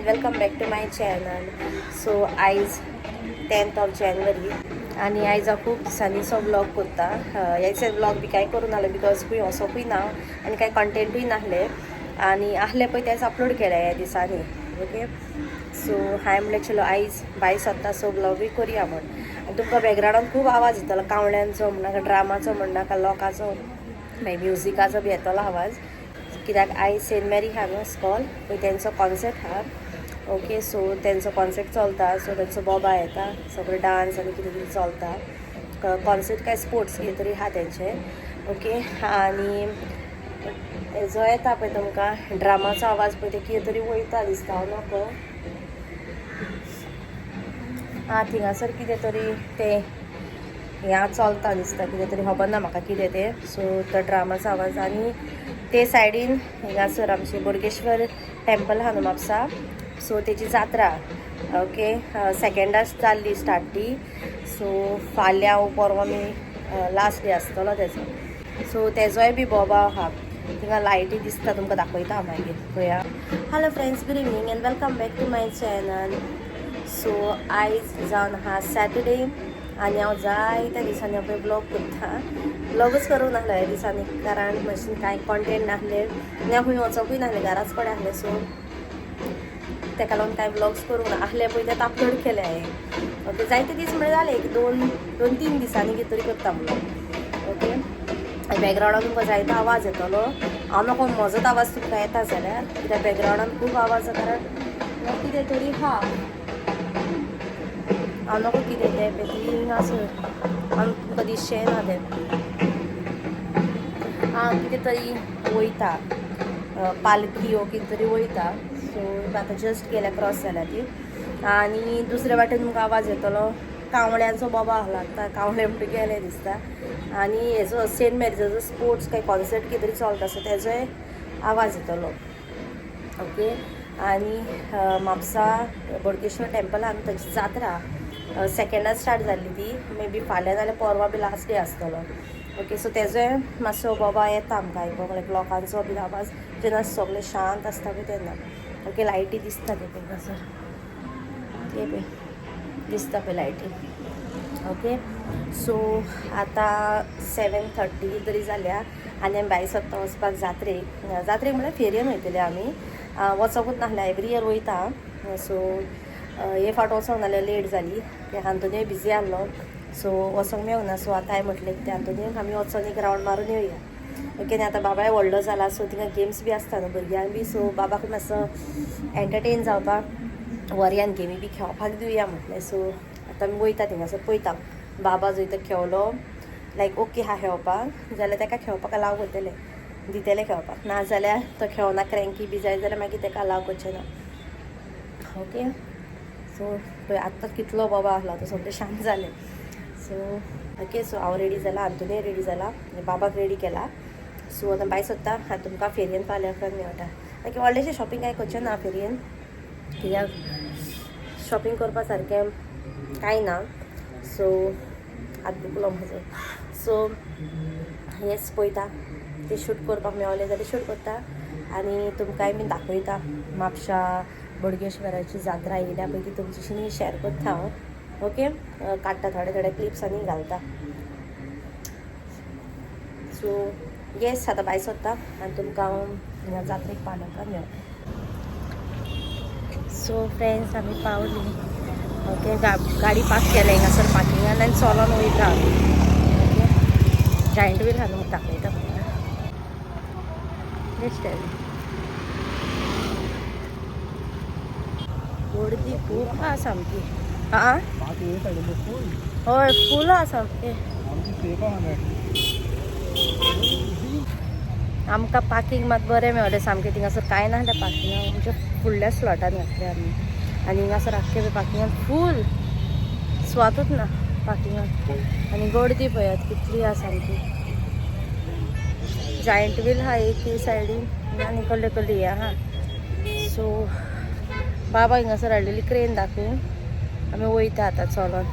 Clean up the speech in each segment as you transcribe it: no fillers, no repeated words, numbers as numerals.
And welcome back to my channel. So आयज 10th of January आनी आयज हांव खूब दिसांनीसो व्लॉग करता. ह्या दिसा व्लॉग बी कांय करूं नासलें because खंय वचोकूय ना आनी कांय कंटेंटूय नासलें आनी आहलें पळय तेंच अपलोड केलें ह्या दिसांनी. ओके, सो हांवें म्हणलें चलो आयज भायर सरता सो व्लॉगूय करुया म्हण. आनी तुमकां बॅकग्रावंडान खूब आवाज येतलो, कावळ्यांचो म्हणनाका, ड्रामाचो म्हणनाका, लोकांचो, मागीर म्युजिकाचो बी येतलो आवाज, कित्याक आयज सेंट मॅरी आहा न्हू स्कॉल, पळय तेंचो कॉन्सर्ट आहा. ओके, सो तेंचो कॉन्सर्ट चलता, सो तेंचो बोबा येता, सगळो डांस आनी कितें कितें चलता, कॉन्सर्ट काय स्पोर्ट्स कितें तरी आहा तेंचे. ओके, आनी हेजो येता पळय तुमकां ड्रामाचो आवाज, पळय ते कितें तरी वयता दिसता, हांव नको आं थिंगासर कितें तरी तें ह्या चलता दिसता, कितें तरी खबर ना म्हाका कितें तें. सो तो ड्रामाचो आवाज आनी ते सायडीन हिंगासर आमचे बोडगेश्वर टेम्पल आहा न्हू म्हापसा, सो तेजी जात्रा. ओके, सेकेंडाक जाल्ली स्टार्ट ती, सो फाल्यां परवां मी लास्ट डे आसतलो तेजो. सो तेजोय बी बोबा आहा, थिंगा लायटी दिसता, तुमकां दाखयता हांव मागीर पळया. Hello friends, good evening and welcome back to my channel. So आयज जावन आहा सॅटरडे आनी हांव जायत्या दिसांनी पळय ब्लॉग करता. ब्लॉगूच करूंक नासलो ह्या दिसांनी, कारण मातशें कांय कॉन्टेंट नासलें आनी हांव खंय वचोकूय नासलें, घराच कडेन आसलें. सो तेका लागून कांय ब्लॉग्स करूंक ना आहले पळय तें अपलोड केलें हांवें. ओके, जायते दीस म्हळ्यार जाले की दोन तीन दिसांनी कितें तरी करता ब्लॉग. ओके, आनी बॅकग्रावंडान तुमकां जायतो आवाज येतलो, हांव नको म्हजोच आवाज तुमकां येता जाल्यार, कित्याक बॅकग्रावंडान खूब आवाज, कारण कितें तरी आहा, हांव नको कितें तें पळय हिंगासर हांव तुमकां दिसचें ना तें. आं कितें तरी वयता, पालखी वो कितें तरी वयता. सो आतां जस्ट गेल्या, क्रॉस जाल्या ती. आनी दुसरे वाटेन तुमकां आवाज येतलो कावळ्यांचो बोबा लागता, कावळे म्हणटा गेले दिसता. आनी हेजो सेंट मॅरीजाचो स्पोर्ट्स काय कॉन्सर्ट कितें तरी चलता, सो तेजोय आवाज येतलो. ओके, आनी म्हापसा बोडगेश्वर टेम्पलान ताची जात्रा सेकेंडाक स्टार्ट जाल्ली ती, मे बी फाल्यां जाल्यार परवां बी लास्ट डे आसतलो. ओके, सो तेजोय मातसो बोबा येता आमकां आयकूंक, लायक लोकांचो बी आवाज जेन्ना सगळें शांत आसता पळय तेन्ना. ओके, लायटी दिसता ते पळय, ते पळय दिसता पळय लायटी. ओके, सो आतां 7:30 तरी जाल्या आनी आमी भायर सरता वचपाक जात्रेक. जात्रेक म्हळ्यार फेरयेन वयतले आमी, वचोकूच नासलें, एवरी इयर वयता. सो हे फावट वचोंक नासलें, लेट जाली, कित्याक आंतोनियो बिजी आहलो, सो वचोंक मेळूंक ना. सो आतां हांवें म्हटलें ते आंतोनियोक आमी वचोन एक रावंड मारून येवया. ओके, आनी आतां बाबाय व्हडलो जाला, सो थिंगा गेम्स बी आसता न्हू भुरग्यांक बी, सो बाबाक मातसो एंटरटेन जावपाक वरयान गेमी बी खेळपाक दिवया म्हटलें. सो आतां आमी वयता थिंगासर पळयता, बाबा जंय तो खेळलो लायक ओके आहा खेळपाक जाल्यार ताका खेळपाक अलाव करतले, दितले खेळपाक, ना जाल्यार तो खेळना क्रँकी बी जाय जाल्यार मागीर ताका अलाव करचें ना. ओके, सो पळय आत्तां कितलो बाबा आहलो, तो सगळें शांत जालें. सो ओके, सो हांव रेडी जाला, आंतोनियो रेडी जाला, बाबाक रेडी केला. सो आतां भायर सोदता, आतां तुमकां फेरयेन पावल्या उपरांत मेळटा. मागीर व्हडलेशें शॉपिंग कांय करचें ना फेरयेन, कित्याक शॉपिंग करपा सारकें कांय ना. सो हात दुखलो म्हजो. सो हेंच पळयता, तें शूट करपाक मेवलें जाल्यार शूट करता आनी तुमकांय बी दाखयता. म्हापशा बोडगेश्वराची जात्रा येयल्या पळय ती तुमच्याशी शेअर करता हांव. ओके, काडटा थोडे थोडे क्लिप्स आनी घालता. सो येस, आतां भायर सोदता आनी तुमकां हांव जात्रेक पावल्या उपरांत मेळटा. सो फ्रेंड्स, आमी पावली. ओके, गाडी पार्क केल्या हिंगासर पार्किंगान आनी चलोन वयता आमी. ओके, जायंट व्हील आहा तुमकां दाखयता पळय. बेश्ट गर्दी खूब आहा सामकी. आं हय, फूल आहा सामकी. आमकां पार्किंग मात बरें मेवलें सामकें, थिंगासर कांय नासलें पार्किंगाक, आमच्या फुडल्या स्लॉटान घातलें आमी. आनी हिंगासर आख्खें पार्किंगान फूल, सुवातूच ना पार्किंगान. आनी गर्दी पळयात कितली आहा सामकी. जायंट व्हील आहा एक सायडीन आनी कसले कसले हे आहा. सो बाबा हिंगासर हाडलेली क्रेन दाखोवन आमी वयता आतां चलोन.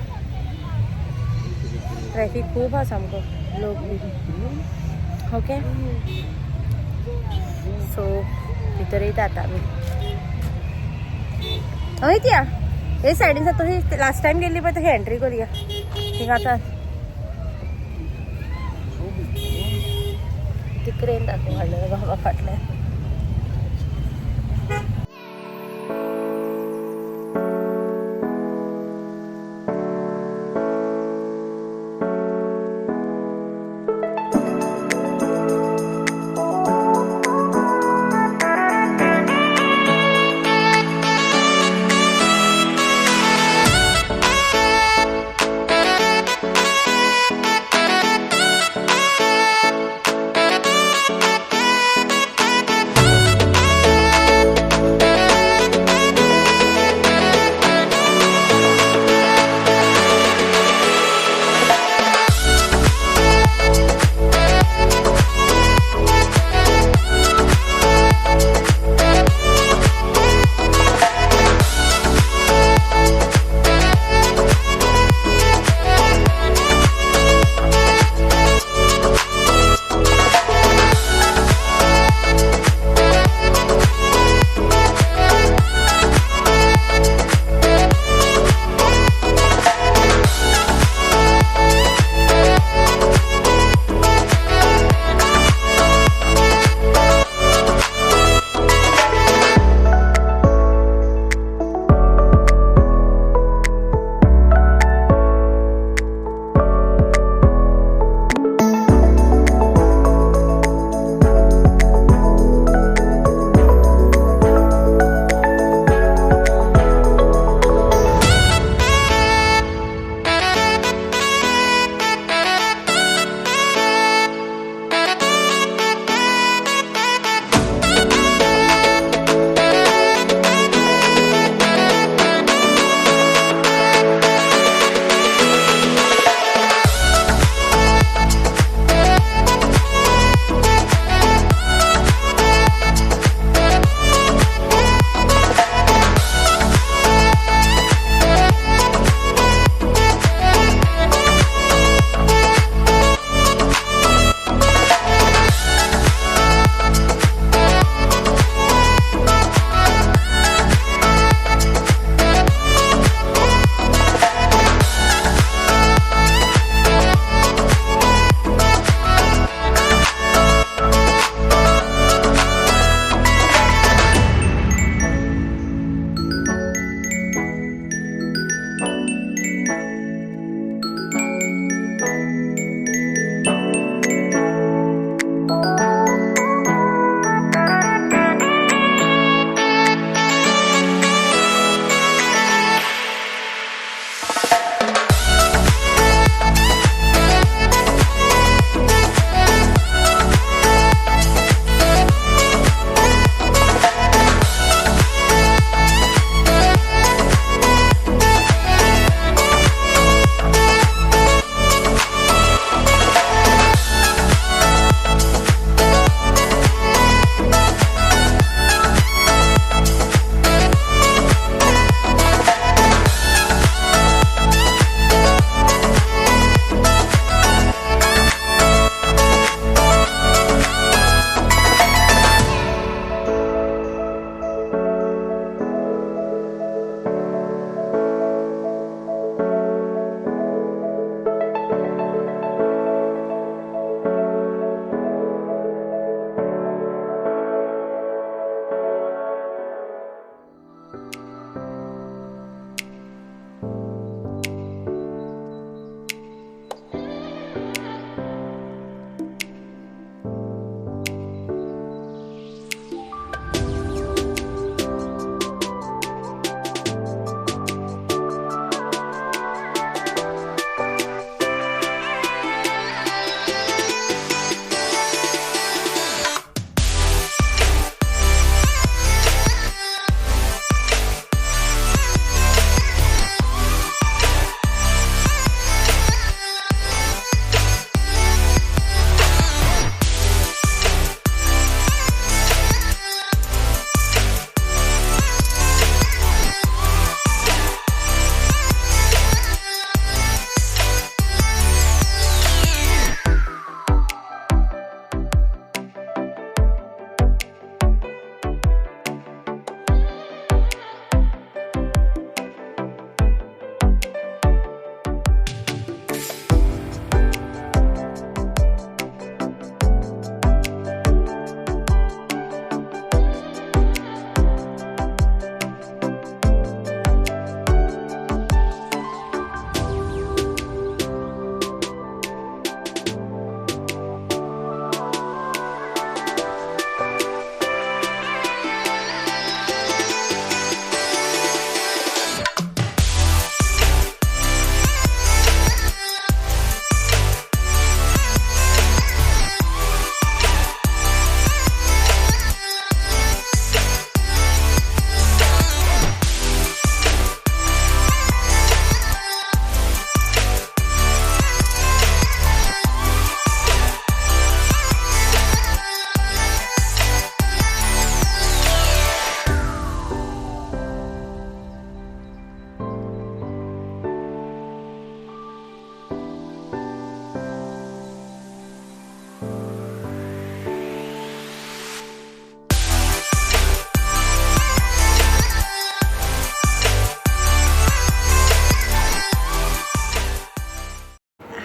ट्रॅफीक खूब आहा सामको, लोक बी. ओके, सो भितर येता आतां आमी. हय ती या हे सायडीन सा तशी लास्ट टायम गेल्ली पळय तशी एंट्री करूया थिंगा आतां ती क्रेन दाखोवंक हाडलें बाबा फाटल्यान.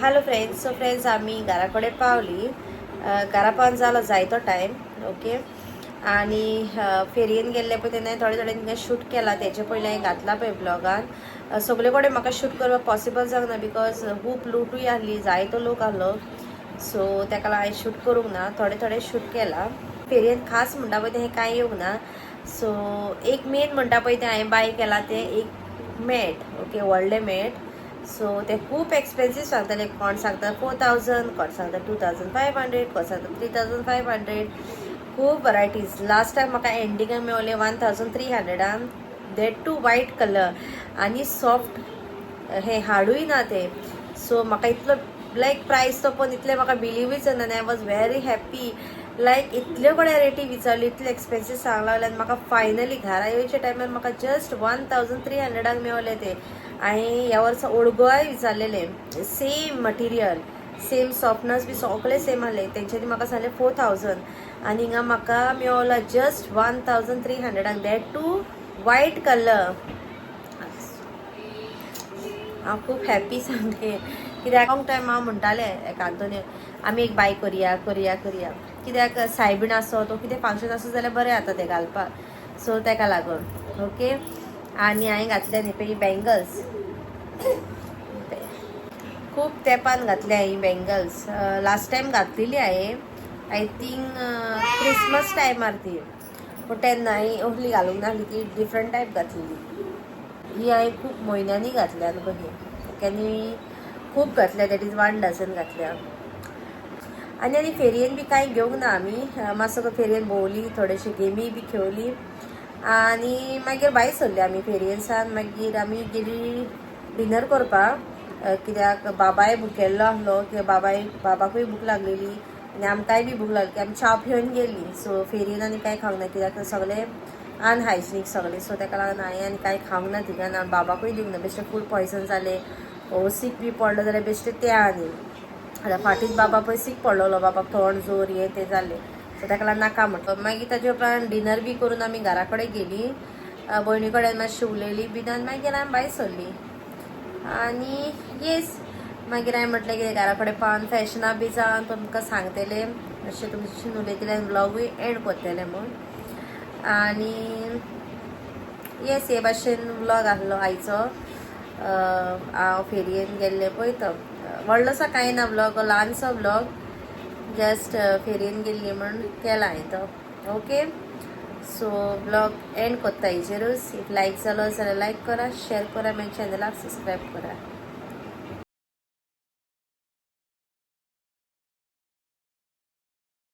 हॅलो फ्रेंड्स, सो फ्रेंड्स आमी घरा कडेन पावली. घरा पावन जालो जायतो टायम. ओके, आनी फेरयेन गेल्ले पळय तेन्ना थोडे थोडे थिंगा शूट केला. तेजे पयलीं हांवें घातला पळय ब्लॉगान. सगळे कडेन म्हाका शूट करपाक पॉसिबल जावंक ना because खूब लुटूय आहली, जायतो लोक आहलो. सो तेका लागून हांवें शूट करूंक ना, थोडे थोडे शूट केला. फेरयेन खास म्हणटा पळय तें कांय येवंक ना. सो एक मेन म्हणटा पळय तें हांवें बाय केलां तें एक मॅट. ओके, व्हडलें मॅट. सो ते खूब एक्सपेन्सीव सांगताले. कोण सांगता 4000, कोण सांगता 2500, कोण सांगता 3500. खूब वरायटीज. लास्ट टायम म्हाका एंडिंगाक मेवले 1300न, that to white colour आनी सॉफ्ट, हे हाडूय ना ते. सो म्हाका इतलो लायक प्रायस तो पण इतलें म्हाका बिलिवूय जायना आनी I was very happy. Like इतल्यो कडेन रेटी विचारली, इतले एक्सपेन्सीव सांग लागले आनी म्हाका फायनली घरा येवच्या टायमार म्हाका जस्ट 1300क मेवले ते. हांवें ह्या वर्सा ओल्ड गोवाय विचारलेले, सेम मटिरियल, सेम सॉफ्टनस बी सगळें सेम आहलें. तेंच्यांनी म्हाका सांगलें 4000 आनी हिंगा म्हाका मेवला जस्ट 1300क, that to white colour. हांव खूब हॅप्पी सामकें, कित्याक लॉंग टायम हांव म्हणटालें एका आंतोनी आमी एक बाय करया करया करया, कित्याक सायबीण आसो तो कितें फंक्शन आसो जाल्यार बरें जाता तें घालपाक. सो तेका लागून. ओके, आनी हांवें घातल्या न्ही पळय बँगल्स, खूब तेंपान घातल्या ही बँगल्स. लास्ट टायम घातलेली हांवें, I think Christmas टायमार ती, पूण तेन्ना हांवें असली घालूंक नासली, ती डिफरंट टायप घातलेली. ही हांवें खूब म्हयन्यांनी घातल्या न्हू कशी, आनी खूब घातल्या, that is one dozen घातल्या. आनी आनी फेरयेन बी कांय घेवंक ना आमी. मातसो फेरयेन भोंवली, थोडेशे गेमी बी खेळली आनी मागीर भायर सरली आमी फेरयेन सान. मागीर आमी गेली डिनर करपाक, कित्याक बाबाय भुकेल्लो आहलो, कित्याक बाबाकूय भूक लागलेली आनी आमकांय बी भूक लागली. आमी च्या पिवन गेली. सो फेरयेन आनी कांय खावंक ना, कित्याक सगळे अनहायजिनीक सगळे. सो तेका लागून हांवें आनी कांय खावंक ना थिंगा, आनी बाबाकूय दिवंक ना. बेश्टें फूड पॉयजन जालें ओ सीक बी पडलो जाल्यार बेश्टें तें. आनी आतां फाटींच बाबा पळय सीक पडलेलो, बाबाक थंड जोर हें तें जालें. सो तेका लागून नाका म्हटलं. मागीर ताजे उपरांत डिनर बी करून आमी घरा कडेन गेली. भयणी कडेन मातशी उलयली बीन आनी मागीर आमी भायर सरली. आनी येस, मागीर हांवें म्हटलें कितें घरा कडेन पावन फॅशनां बी जावन तुमकां सांगतलें, अशें तुमच्याशी उलयतलें आनी ब्लॉगूय एंड करतलें म्हूण. आनी येस, हे भाशेन व्लॉग आहलो आयचो. हांव फेरयेन गेल्लें पळय तो. व्हडलोसो कांय ना व्लॉग, ल्हानसो व्लॉग, जस्ट फेरयेन गेल्ली म्हूण केला हांवें तो. ओके, सो ब्लॉग एंड करता हेजेरूच. If लायक जालो जाल्यार लायक करा, शेअर करा, मागीर चॅनलाक सबस्क्रायब करा.